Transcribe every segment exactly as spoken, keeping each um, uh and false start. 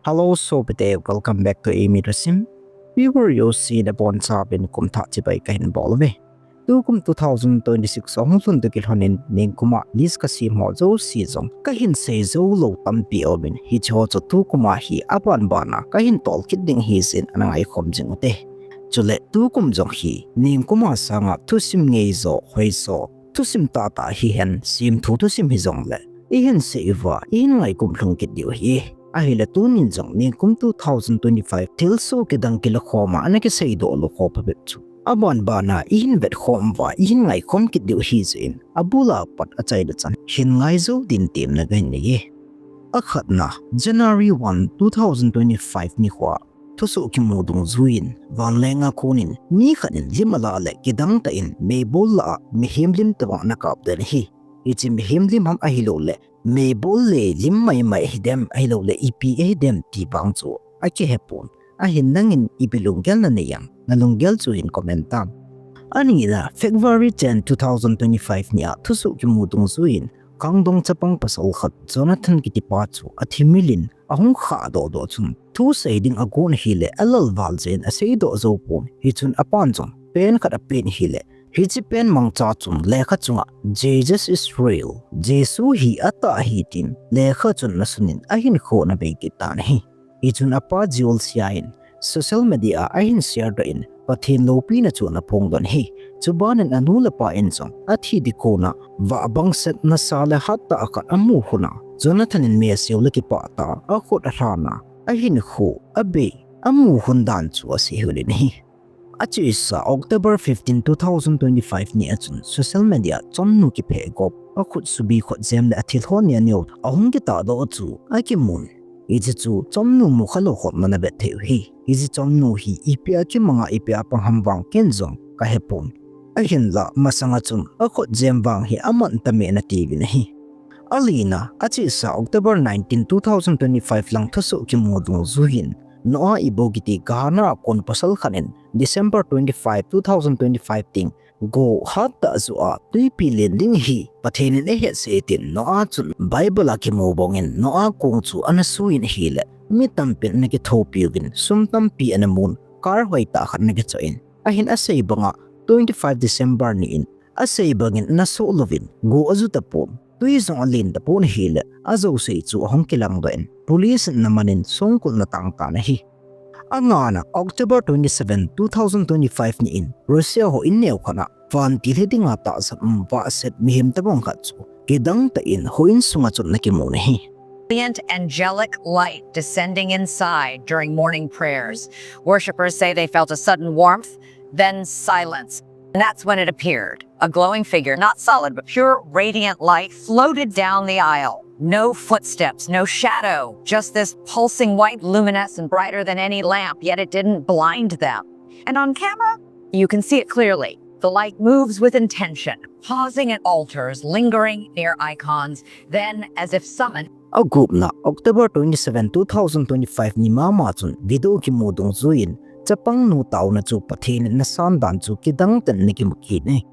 Hello, sopite, welcome back to Amy Rasim. Viewer jouse nabonchauvin kumthah chibai kahin bol uve. Tukum two thousand twenty-six ahung lhun toh kilhonin ningkuma list kasem ho jouse jong kahin sei jou lou tampi aumin, hicheho chu tukuma hi abanbana kahin tol kit ding ahi jeh in ana ngaikhom jing ute. Chule tukum jong hi ningkuma sanga thusim ngeijo, hoijo, thusim tahtah hihen, semthu thusim hijongle ihin sei uva, ihin ngaikhom lhung kit diu ahi. Ahile tunin jong ningkum two thousand twenty-five thilsoh kidang kilakhoma ana kiseidoh lou ho phabep chu abanbana ihin vetkhom uva, ihin ngaikhom kit diu ahi jeh in abula pat achaina chan hin ngai jou din temna kahin nei e. Akhatna, January one, two thousand twenty-five nikhoa thusoh kimu dungjuiyin vanlenga konin mi khat in lim alah le kidangtah in meibol lah a mihem lim tobang ana kap den ahi. Hiche mihem lim ham ahiloule meibol le lim maimai hidem ahiloule ipi ahidem ti vang chu akihepon. Ahin nangin ipi lunggel nanei em, nalunggel chu hin comment tan. Anina, February ten, two thousand twenty-five nia thusoh kimu dungjuiyin khangdong chapang pasal khat Jonathan kitipa chu athimilin ahung khahdoh doh chun thusei ding agon ahile alalval jeh in aseidoh joupon. Hichun apan jong pen khat apen ahile hiche pen mangcha chun lekha chunga Jesus is real, Jesu hi atah ahi tin lekha chun ana sunin ahinkho ana bei kit tan ahi. Hichun apa Joel Seia in social media a ahin share doh in Pathen loupina chu ana phongdoh in ahi. Chubanin anu le apa in jong athi ding kona vah bangset nasa le hattah khat amu lhona Jonathan in meseu le kipah tah a akhut alhana ahinkho abei amu lhon dan chu asei hel in ahi. Achesa October fifteen, two thousand twenty-five nia chun social media chomnu kipheh gop, akhut subi khotjem le athilho neo neo ahung kitahdoh chu akimun. Hiche chu chomnu mukhalou khopna ana vet thei u ahi. Hiche chomnu hi ipia kimanga ipia pang ham vang ken jong kahepon. Ahinla masanga chun akhotjem vang hi aman tame nati uvin ahi. Alina, achesa October nineteen, two thousand twenty-five lang thusoh kimu dungjuiyin Noah Ibo kiti Ghana a kon pasal khat in December twenty-five, two thousand twenty-five teng go hattah joh a twipi len ding ahi Pathen in eihetsah e tin Noah chun Bible a kimu bangin Noah kong chu ana suiyin ahile mi tampin ana kithopi uvin sum tampi ana mun car hoitah khat ana kichoh in ahin asei banga twenty-five December ni in asei bangin ana soh louvin go aju tapon, twi jong alen tapon ahile ajouse chu ahung kilangdoh in police in ana manin songkulna tang tan ahi. Angana October twenty-seven, two thousand twenty-five ni in Russia houin neo khat a vantil hi dinga tahsan um vahset mihem tobang khat chu kidangtah in houin sunga chun ana kimun ahi. Brilliant angelic light descending inside during morning prayers. Worshippers say they felt a sudden warmth, then silence. And that's when it appeared. A glowing figure, not solid, but pure radiant light, floated down the aisle. No footsteps, no shadow, just this pulsing white luminescent brighter than any lamp, yet it didn't blind them. And on camera, you can see it clearly. The light moves with intention, pausing at altars, lingering near icons, then, as if summoned, Agupna, October twenty-seven, two thousand twenty-five ni mama chun video kimu dungjuiyin chapang nu taona chu Pathen in ana san dan chu kidangtah in ana kimu kit e.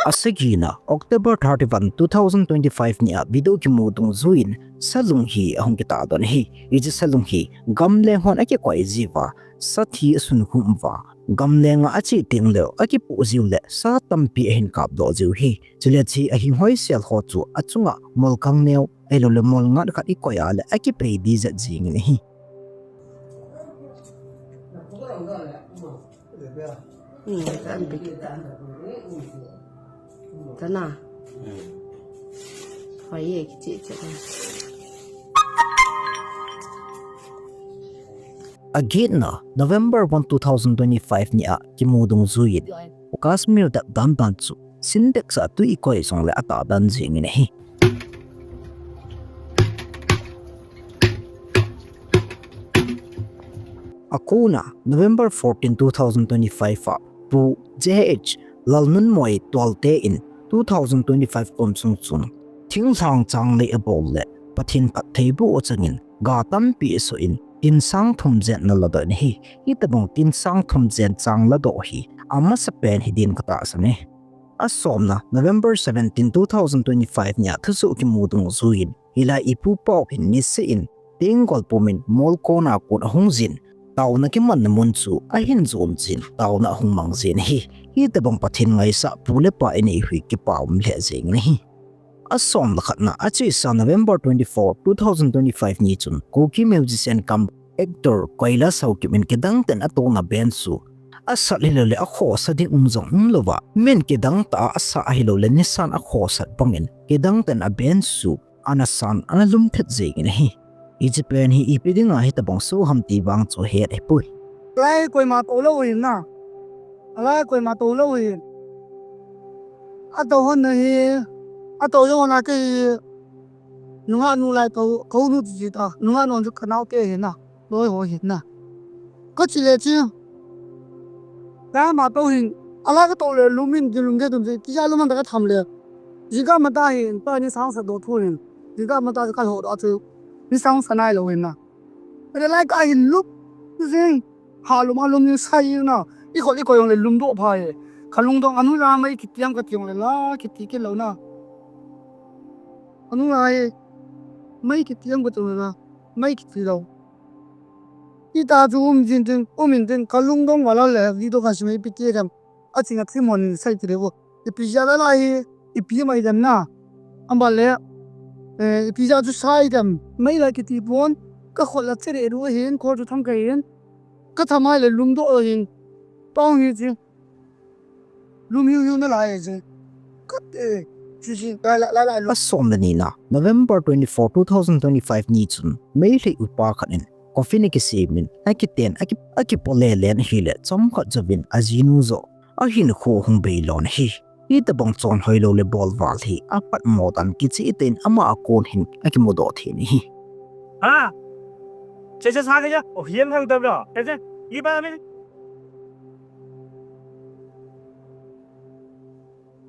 Asagina, October thirty-one, two thousand twenty-five ni a video kimu dungjuiyin salung hi ahung kitahdoh in ahi. Hiche salung hi gamleng hon akikoi jiuva, sathi asunkhum uva, gamlenga ache teng leu akipoh jiu le sa tampi ahin kapdoh jiu ahi. Chule hiche ahing hoisel ho chu achunga molkang neo ahiloule molngat khat ikoi a le akipei ding jat jingin ahi. Hmm, kan bik. Tana. Hoi ye kichi chi. Agetna, November one, two thousand twenty-five ni a kimu dungjuiyin Kashmir dap dan dan chu Sintex a twi ikoi jongle atah dan jingin ahi. Akona, November fourteen, two thousand twenty-five a Pu J H Lalnunmoi Tualte in two thousand twenty-five kum sung chun thinglhang changlei abol le Pathen phattheiboh achangin ga tampi asoh in tin sang thum jen ana ladoh in ahi. Hitobang tin sang thum jen chang ladoh hi amasapen hidin katahsan e. Asomna, November seventeen, two thousand twenty-five nia thusoh kimu dungjuiyin, hilai ipu pau hin niseh in, tenggol pumin mol kona kon ahung jin, taona kimanna mun chu ahin jon jin, taona ahung mang jin ahi. Hitobang Pathen ngaisah pu le pa inei u hi kipa um lheh jeng in ahi. Asomlekhatna, achesa November twenty-four, two thousand twenty-five ni chun Kuki musician cum actor Kailash Haokip in kidang tah in atona band chu asat hilou le akhosa ding um jong umlouva, min kidang tah a asah ahilou le nisan akhosat bangin kidang tah in a band chu ana san ana lum thet jeng in ahi. Hiche pen hi ipi dinga hitobang soh ham ti vang chu het ahipoi. Lai koima toulou hin na. Alai koima toulou hin. Atou hon na hi. Atou jong na kei hi. Nungah nu lai tou, kou nu ti ta. Nungah nu chu kanao te hin na. Loi ho hin na. Ka chi le chi. Lai ma tou hin. Alai ka tou le lum in, lum ke tum chi. Ti ja lum man ta ka tham le. Jingkah matah hin, tua ni sang sa doh thu hin. Jingkah matah ka lhoh doh chu. Ni sang sa nailou hin na. Ere lai ka hin lum jing. Ha lum a lum jing sai na. I khol i koi jong le lum doh pha e. Ka lungdong anu la mai kiti am kati jong le la kiti kit lou na. Anu la e. Mai kiti am kati jong le la. Mai kiti lou. Ita chu um jin tin, um in tin, ka lungdong vala le video ka simei pi ti dem. Aching a thim hon in sai ti le vo. Ipi jeh a la hi, ipi mai dem na. Amba le, eh, ipi jeh a chu sai dem. Mai la kiti pon, ka khol la chere ru hin, khol chu thang ka hin. Ka thamai le lum doh hin. Tong hi chi. Lum hiu hiu na lai chi. Ka te, chi chi, la la la la lum. Asomna nina, November twenty-four, two thousand twenty-five ni chun, Meitei upa khat in, coffin akisemin, akiten, aki, akipole len ahile, chomkhat jouvin, ajinu joh, ahinkho hung beilon ahi. Hitobang chonhoilou le bolval hi, apatmo dan kicheh tah in ama a kon hin, akimudoh thei in ahi. Ha? Che, che, sa ke ja? O, hiam hang tab ra. Che, che, i ba mi.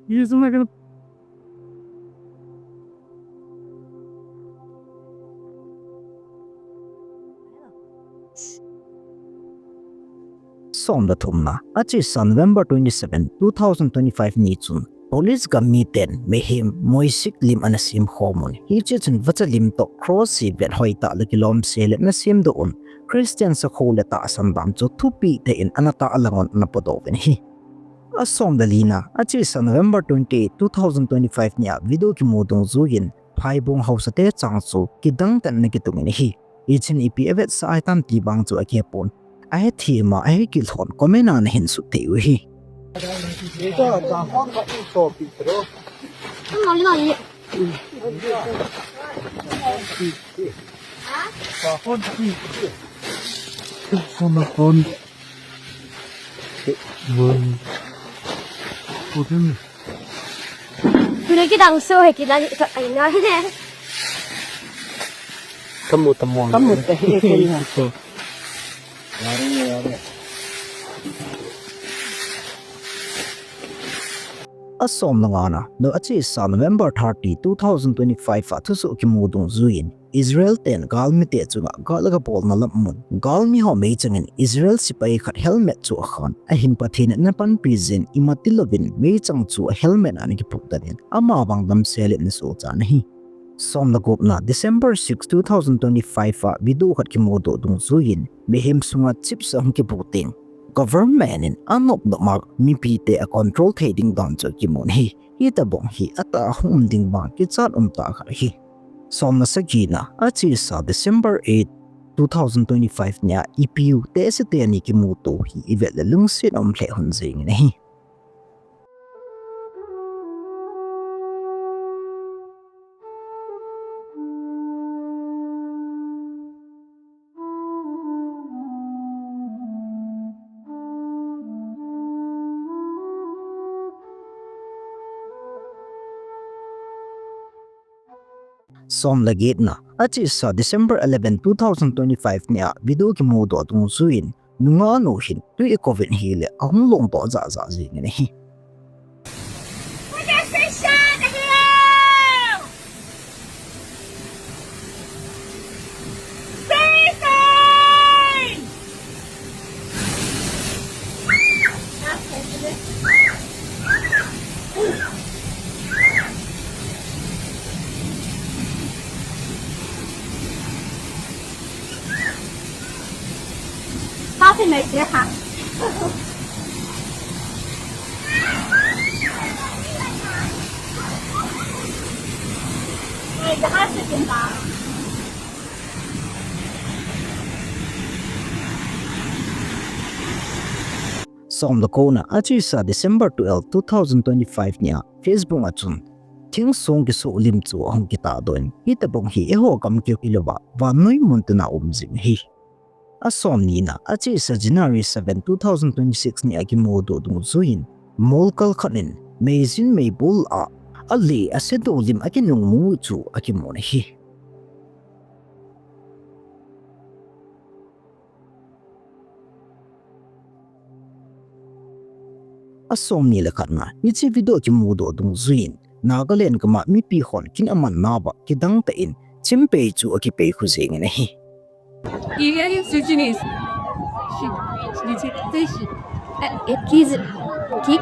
Ye sum na ke Som le thumna, achesa November twenty-seven, two thousand twenty-five ni chun, police gam miten mihem moisik lim ana sem khom un. Hiche chun vacha lim toh cross hi vet hoitah le kilomse le ana semdoh un. Christian sakho le tahsan dan chu thupeh tah in ana tahlang un ana podoh uvin ahi. Asom le lina, achesa November twenty-eight, two thousand twenty-five nia video kimu dungjuiyin, Phaibung haosa te chang chu kidang tah in ana kitung in ahi. Hichun ipi avetsah ahitam ti vang chu akihepon. Ahethem a, ahe kilhon comment a nahin sut thei u ahi. Phone, phone. Phone. Tule kidang so he kidang ka aina he. Kamu tamu. Kamu ta he kena. Asom le ngana, no achesa November thirty, two thousand twenty-five a thusoh kimu dungjuiyin. Israel ten galmite chunga gal agabolna lam mun, galmi ho meichang in Israel sepai khat helmet chu akhan, ahin Pathen in ana panpi jin, imacha tilouvin meichang chu a helmet a ana kiphut tan in, amavang damsel in ana sohcha in ahi. Som le gupna, December six, two thousand twenty-five a video khat kimudoh dungjuiyin, mihem sunga chips ahung kibu teng, government in anop nop a mipite a control thei ding dan chu kimun ahi. Hitobang hi atah a hung um ding vang kichat umtah khat ahi. Som le sagina, achesa December eight, two thousand twenty-five nia ipi u tehse teni kimuto hi ivet le lungset aum lheh hon jeng in ahi. Som le getna, achesa December eleven, two thousand twenty-five nia video kimudoh dungjuiyin, nungah nu hin tui akouvin ahile ahung longdoh jahjah jeng in ahi. Kasi may siya ha. May daha sa tinda. Som le ko na achesa December twelve, two thousand twenty-five nia Facebook a chun thing song kisoh lim chu ahung kitahdoh in, hitabang hi eiho gam keu hilouva vannoi mun tina um jing ahi. Asom ni na achesa January seven, two thousand twenty-six nia kimudoh dungjuiyin, mol kal khat in meijin meibol a, aleh a shadow lim akinung mu chu akimun ahi. Asom ni le khat na hiche video kimudoh dungjuiyin, Nagaland gam a mipi hon kin aman nauva kidang tah in thim pei chu akipei khu jeng in ahi. Area is Suchinis. She, she, she, she, eh, eh, kids, ki-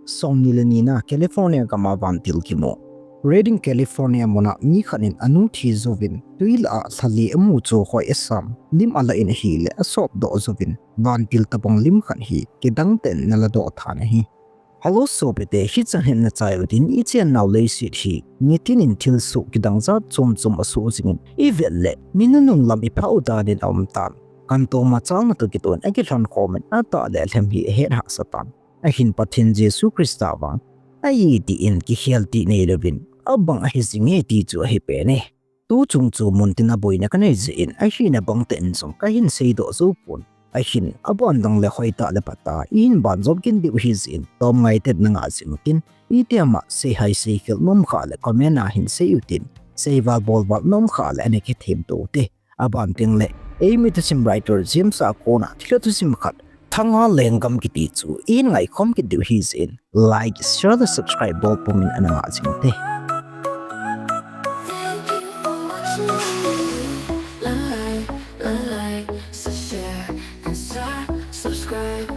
Som ni le ni na California gam a vantil kimu. Redding, California mun a mi khat in anu thi jouvin twi lah a lhali amu chu hoi asam lim alah in ahile asopdoh jouvin vantil tabang lim khat hi kidang tah in ana ladoh tha in ahi. Hello sopite, hichan hin nachai utin, ichennau leiset hi nitin in thilsoh kidang jat chom chom asoh jing in, ivet le mi nunung lam iphah u dan in aum tan. Kantom a chalna toh kitoh in akilhon khom in atah le alhem hi ahet hahsa tan. Ahin Pathen Jesu Christa vang ahi tin kikhel ti neilouvin, abang ahi jinge ti chu ahi pen e. Tuchung chu muntin a boina kanei jeh in, ahina bang tah in jong kahin seidoh jou pon. Ahin, aban dang le hoitah le phatah a ihin banjom kit diu ahi jeh in, tomngai tah in na ngah jing utin, itiham a seihai seikhel nom khah le comment a hin sei utin, seival bolval nom khah le ana kithemto ute. Aban teng le, eimi thusim writer James a kona thilha thusim khat, Thanga Lenggam kiti chu ihin ngaikhom kit diu ahi jeh in, like, share le subscribe bol pum in ana ngah jing ute. Thank you for watching. Like, like, like, share and su- subscribe.